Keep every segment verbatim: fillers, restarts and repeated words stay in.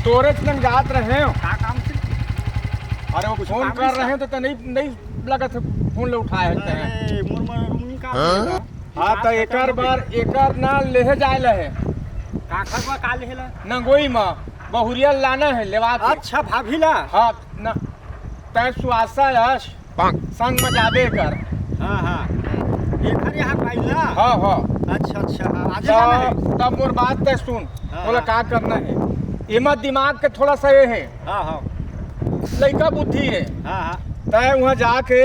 तोरे संग जात रहे हो। का काम से? अरे वो कुछ फोन काम कर से? रहे हो तो, तो नहीं, नहीं लगत है फोन ले उठाए हकते हैं। अरे, मोर मन रूम नहीं काम हाँ? से। हाँ, तो एकर बार, एकर ना लेहे जाए ला हे। काखर बा का लेहे ला? नंगोई मा बहुरिया लाना है, लेवा के। अच्छा, भाभी ला? हाँ, ना, तै सुआसा यश संग में जाबे कर। हाँ, हाँ। एकर यहाँ पाई ला? हाँ, हाँ। अच्छा, अच्छा, हाँ, आजे जाना है। तब, तब मोर बात तै सुन, हाँ, बोला हाँ। का करना है। एमा दिमाग के थोड़ा सा ये है। हाँ, हाँ। लइका बुद्धि है। हाँ, हाँ। तै वहाँ जाके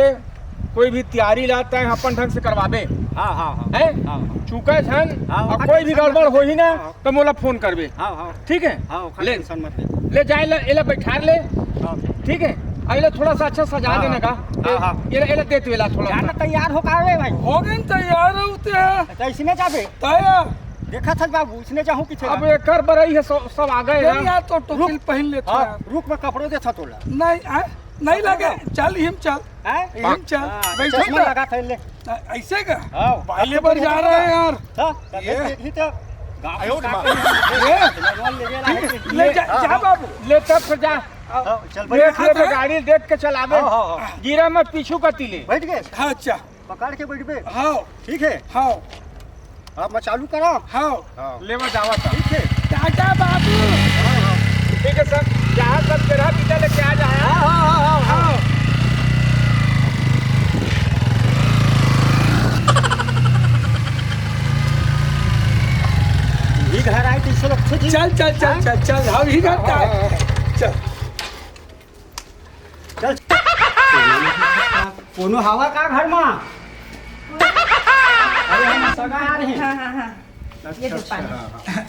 कोई भी तैयारी ला, तै अपन ढंग से करवाबे। हाँ, हाँ, हाँ। हैं? हाँ, हाँ। चुका है झन, हाँ, और ओखर कोई भी tension गड़बड़ मत ले। होही ना, हाँ, हाँ। तो मोला फोन करबे। हाँ, हाँ। ठीक है? हाँ, ओखर ले। Tension मत ले। ले जाए ला, एला बैठार ले। हाँ। ठीक है? आ, एला थोड़ा सा अच्छा सजा हाँ, देना का। हाँ, हाँ। एला, एला दे तू एला थोड़ा ज्यादा सा। तैयार हो का रे भाई? हो गए न तैयार होते हैं। तो इसने जाबे? तैयार। देखा था बाबू, इसने जाहूँ पीछे अब का। एकर बरई है, सब, सब आ गए चल ना। यार, तो टोपी रुक। पहन लेते हाँ, हैं। रुक, मैं कपड़ों देता तोला। नहीं, आ? नहीं लगे, चल हिम चल। हैं? हिम चल। हाँ, बैठो चश्मा ना। लगा था ले। आ, ऐसे का? हाँ। पहले बार जा रहे हैं यार। हाँ, ये। देखी तो गाँव आयो का रे माँ। ये। ले जा, हाँ, जा हाँ। बाबू। ले तब से जा। हाँ, चल ले, भाई। ले, ले, गाड़ी देख के चलावे। हाँ, हाँ, हाँ। गिरा मत पीछू का तिले। बैठ गए? हाँ, अच्छा। पकड़ के बैठबे। हाँ। ठीक है? हाँ। अब मैं चालू करा? हाँ। हाँ। लेवा जावा था। ठीक है। टाटा बाबू। हाँ, हाँ। ठीक है सर, जहाँ सब जगह पीता लेके आ जाए। हाँ, हाँ, हाँ, हाँ, हाँ। हाँ। ये घर आए तो इससे अच्छे जी। चल, चल, चल, हाँ? चल, चल, हम ही घर का। हाँ, हाँ, हाँ। चल। चल। कोनो हवा का घर मा? अरे, हम सगा आ रहे हैं। हाँ, हाँ, हाँ। अच्छा, ये दे अच्छा, पानी। हाँ, हाँ।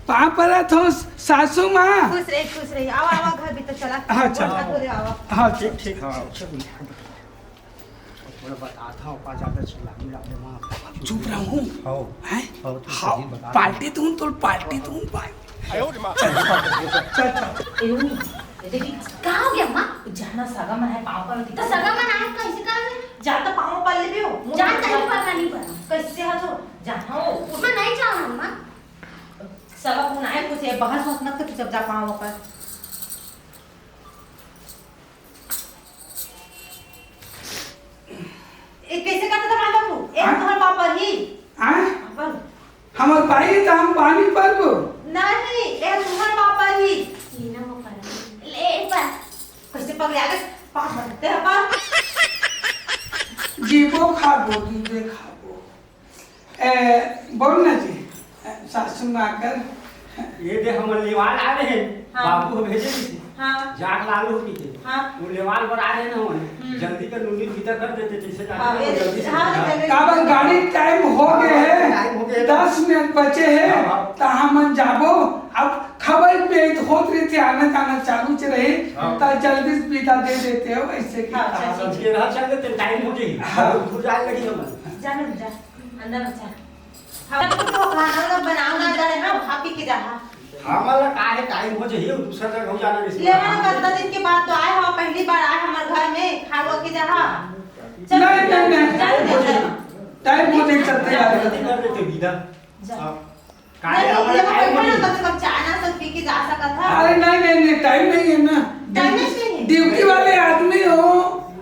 पाँव परत हो सासू माँ। खुश रही, खुश रही। आवा, आवा, घर भीतर चला। हाँ, चला। गोड़ हाथ धो ले, आवा। हाँ, ठीक, ठीक, हाँ। थोड़ा बता था, ओका ज्यादा चिल्लाने लगे वहाँ। चुप रहूं। हाँ। हैं? हाँ, तो हाँ, सही बता। पार्टी दूं तो पार्टी दूं भाई। आयो रे माँ। चल, चल, चल। ए, ए, देखी, का हो गया, माँ? जाना सगा मन है, पाँव पर तो सगा मन आए, कैसे का है? जा तो पाँव पर ले भी हो। जा, कहीं पर नहीं बना। कैसे हो तो? जाना हो। मैं नहीं जाऊँ, माँ। सगा मन आए, कुछ ये बहस वहस मत कर, चुपचाप जा पाँव पर। ए, कैसे करता था माँ बाबू? ए, हाँ? तुम्हारे पापा ही। हाँ? पापा। हमर भाई त हम पानी परबो। नहीं, ए, तुम्हारे पापा ही। ये ना वो पर। ले, एक बार। कैसे पगले आ गए? पाँव पकड़ते हैं, पापा। जीबो खाबो, दूधे खाबो। ए, बोल ना जी, ए, सासू माँ कर। ये दे, हमर लेवाल आ रहे हैं, हाँ। बाबू को भेजे थे। हाँ। जाग लाल हो की थे। हाँ। वो लेवाल पर आ रहे ना, हमारे हम्म। जल्दी कर, नूनी भीतर कर देते, जैसे जाते हाँ, हैं, ये जल्दी से हाँ, निकाल। जल्दी। काबर गाड़ी टाइम हो गए है, टाइम हो गए है। दस मिनट बचे है, हाँ, हाँ। त हमन जाबो। अब खबर पे तो होत रही थी, आना जाना चालू से रही, हाँ। त जल्दी से विदा दे देते हो, ऐसे की हाँ, हाँ, चल, समझ ठीक। के रहा, चल देते, टाइम हो गई। हाँ। दूर जाए लगी हमन। जा ना, जा। अंदर में चल। हम तो खाना वाना बनाओ ना, जा रहे ना, खा पी के जा, हाँ। हमला का है, टाइम हो जाइए, दूसरा जगह हो जाना, ले, मैंने कितना दिन के बाद तो आए हो, पहली बार आए हमारे घर में, खा लो के जा, हाँ। चल, नहीं, नहीं, नहीं। चल, चल, चल। टाइम हो जाए, चलते आ रहे। जल्दी कर देते, विदा। जा। हाँ। काहे नहीं, हमारा ये टाइम बैठो ना, नहीं? कम से कम चाय नाश्ता पी के जा सकत हा। अरे नहीं, नहीं, नहीं, टाइम नहीं है ना। टाइम नहीं है? ड्यूटी वाले आदमी हो।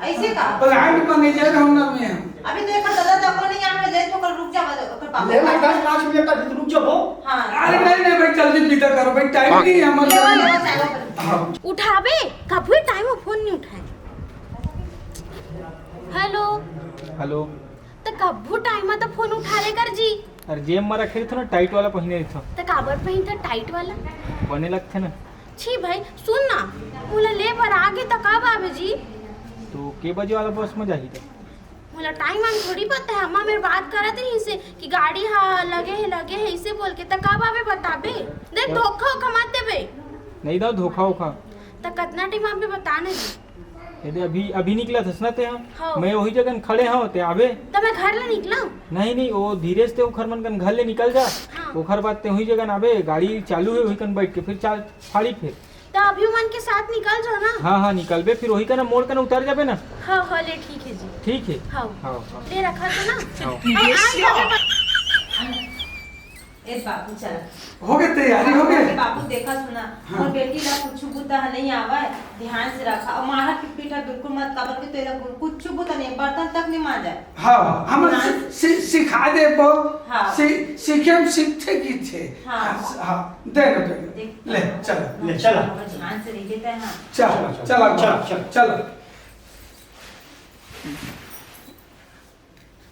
ऐसे का? प्लांट मैनेजर हो ना मैं। अभी तो एक दादा तको नहीं आवे, ले तो कल रुक जा, ओकर पापा ले ना, पास। दस पाँच मिनट अभी तो रुक जाओ। हाँ। अरे नहीं, नहीं भाई, जल्दी विदा करो भाई, टाइम नहीं है हमारे लेवा, पास। लेवा, चाय ला। हाँ। उठाबे, कभी टाइम में फोन नहीं उठाए। हेलो। हेलो। त कभू टाइम म त फोन उठा ले कर जी। अरे जेब म रखे रहिथो ना, टाइट वाला पहिने रहिथो। त काबर पहिनथो टाइट वाला? बने लगथे ना। छी भाई, सुन ना, मोला ले बर आगे त कब आबे जी? तो के बजे वाला बस म जाही त? मोला टाइम वाइम थोड़ी पता है, अम्मा मेर बात करत रहिसे कि गाड़ी हा लगे हे, लगे हे, इसे बोल के त कब आबे बताबे? देख, हाँ। धोखा ओखा मत देबे। नहीं दाव धोखा ओखा। त कतना टाइम आबे बता ना जी। ये दे, अभी, अभी निकलत हस ना ते ह? हाँ। मैं वही जगह खड़े हव, ते आबे? त मैं घर ले निकलंव? नहीं, नहीं, वो धीरेज ते ओखर मन कन घर ले निकल जा। हाँ। ओखर बाद ते वही जगह आबे, गाड़ी चालू है, वही कन बैठ के फिर चाल, फाड़ी फिर। त अभी मन के साथ निकल जाओ ना। हाँ, हाँ, निकलबे, फिर वही कन मोड़ कन उतर जाबे ना। हाँ, हाँ, ले, ठीक है जी। ठीक है। हाँ। हाँ, हाँ। ले रखा तो ना। हाँ। हाँ, आ जाओ। ए बाबू, चला। हो गए, तैयारी हो गए? बाबू, देखा सुना, हाँ। मोर बेटी ला कुछ बुता ह नहीं आवय, ध्यान से रखा। और मारा पीटा बिल्कुल मत, काबर के तेरा कुछ बुता नहीं, बर्तन तक नहीं मांजा। हाँ, हम ध्यान सि-, सि-, सिखा दे वो। हाँ। सि-, सीखे हम सीखते की थे। हाँ। हाँ, हाँ, दे दो, दे दो। देख, ले, चलो। ले, चलो। ध्यान से रह देते हैं। चलो, चलो, चलो, चलो। चलो।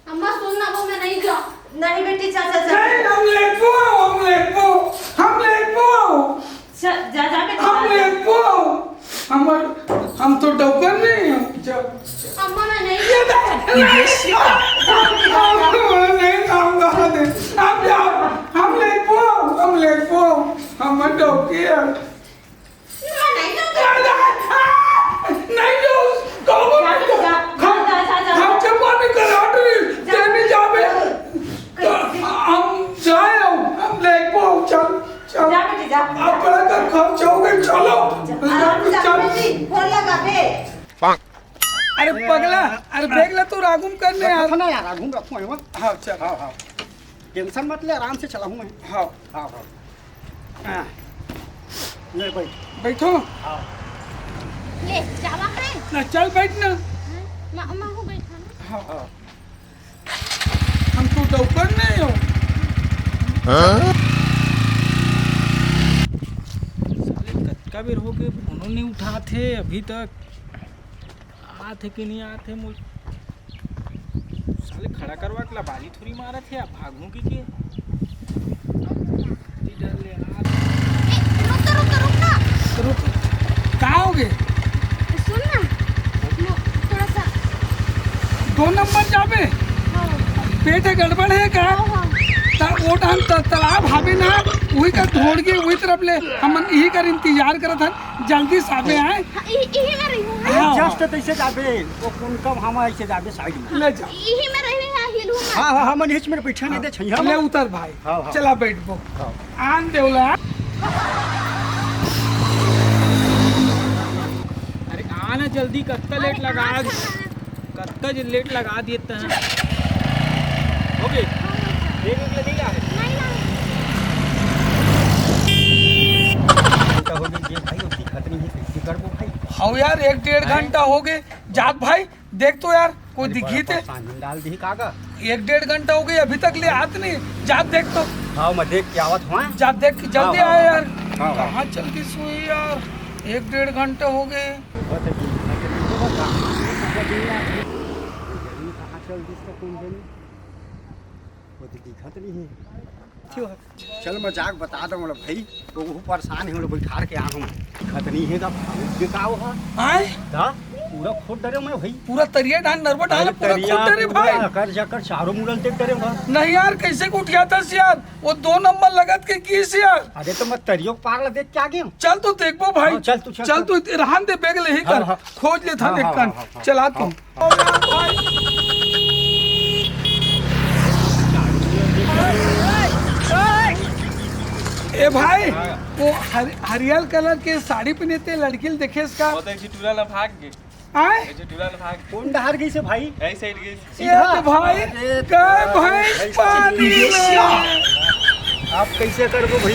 अम्मा, सुन ना, वो मैं नहीं जाऊँ। नहीं बेटी, चल, चल, चल। नहीं, हम लेबो, हम लेबो, हम लेबो। चल, जा, जा बेटी, हम जा, जा। लेबो। हमर, हम तो डौकर नहीं हम। जा। अम्मा, मैं नहीं ये दे, ये दे। हम नहीं काम करा दे। हम जाओ, हम लेबो, हम लेबो। हमर डौकी है। नहीं जाओ। नहीं जाओ, तो जा, जा, जा, जा, जा, जा। हम चपाने कराटे, जा। तेरे जावे। जा। हम जाए, हम लेबो, चल, चल। जा बेटी, जा। आप बड़ा का खर्च हो गए, चलो। जा, आराम से जा चल। बेटी, फोन लगा दे। अरे पगला, अरे बैग ला तो रागुम कर ले यार। रखो ना यार, रागुम रखो है वो। हाँ, चल। हाँ, हाँ। टेंशन मत ले, आराम से चलाऊँ मैं। हाँ। हाँ, हाँ। हाँ। ले बैठ। बैठो। हाँ। ले, जावा है। ना, चल बैठ ना। हाँ, मैं, मैं हूँ बैठा ना। हाँ। हाँ। हम तो डौकर नहीं हो। हाँ? साले कतका बेर हो गए, फोनो नहीं उठात हे अभी तक। आत हे कि नहीं आत हे, मोल साले खड़ा करवा के लबारी थोड़ी मारत हे, अब भागहूँ कि के? इधर ले आ। ए, रुक तो, रुक तो, रुक ना। रुक। का हो गे? सुन ना, मो-, थोड़ा सा। दो नंबर जाबे? हाँ। पेट हे गड़बड़ हे का? हाँ, हाँ। त वो डाहन त-, तालाब हावे ना, वही का ढोड़ के वही तरफ ले, हमन यही कर इंतजार करत हन। जल्दी साबे आए। हाँ, इ-, इही में रही हूँ। हाँ। Just तैसे जाबे, वो कौन कम हम ऐसे जाबे side में। ले जा। इही में रही हूँ, हिलू मत। हाँ, हाँ, हमन हिच में बैठा नहीं दे, छैया ले में। उतर भाई। हाँ, हाँ। चला बैठबो। हाँ। आन देवला। अरे आ ना जल्दी, कत्ता late अरे लगा आ दे। ना। कत्ता जे late लगा दिए त हैं। हो गए? देख, देख ले, नहीं ला रहे। नहीं ला रहे। घंटा हो गया, ये भाई, वो दिखत नहीं है, कैसे करबो भाई? हाँ यार, एक डेढ़ हैं? घंटा हो गए। जात भाई, देख तो यार, कोई अरे दिखी बड़ा ते? परेशान, डाल दी कागा। एक डेढ़ घंटा हो गया, अभी तक ले आत नहीं। जात देख तो। हाँ, मैं देख के आवत हूँ। जात देख, जल्दी हाँ, हाँ, आए हाँ, यार। हाँ, हाँ। कहाँ चल गई सुई यार? एक डेढ़ घंटा हो गए। बस अभी, बस अभी, बस अभी, कहाँ चल दिस त कौन जानी? वो तो दिखत नहीं है। क्यों है? चल, मैं जाके बता दूँ, बोला, भाई, तो वो परेशान है, बोला, बैठार के आ हूँ। दिखत नहीं है, का भाई, ये का हुआ? आए? का? पूरा खोद डरे मैं, भाई। पूरा तरिया डाल, नरवा डाल, अरे, पूरा तरिया, खोद डरे, पूरा भाई। अकर जकर चारों मुड़ल देख डरे बा। नहीं यार, कैसे को उठिया था यार? वो दो नंबर लगत के किस यार? अरे, तो मैं तरियो के पार ला देख के आ गया हूँ। चल तो देखबो भाई। हाँ, चल तू, चल, चल चल। तू, रहन दे, बैग ले ही हाँ, कर। हाँ। खोज ले था हाँ, देख हाँ, कर। हाँ, हाँ, चला हाँ। तू। ए भाई, वो हर-, हरियल कलर के साड़ी पहने ते लड़की ल देखेस का? वो तो एक ठो टूरा ला भाग गे। आए? एक ठो टूरा ला भाग गे। कौन डहर गई से भाई? ऐसे ही गई। ये तो भाई, अरे, काय भाई, भाई, पानी भाई, में। आप कैसे करबो भाई?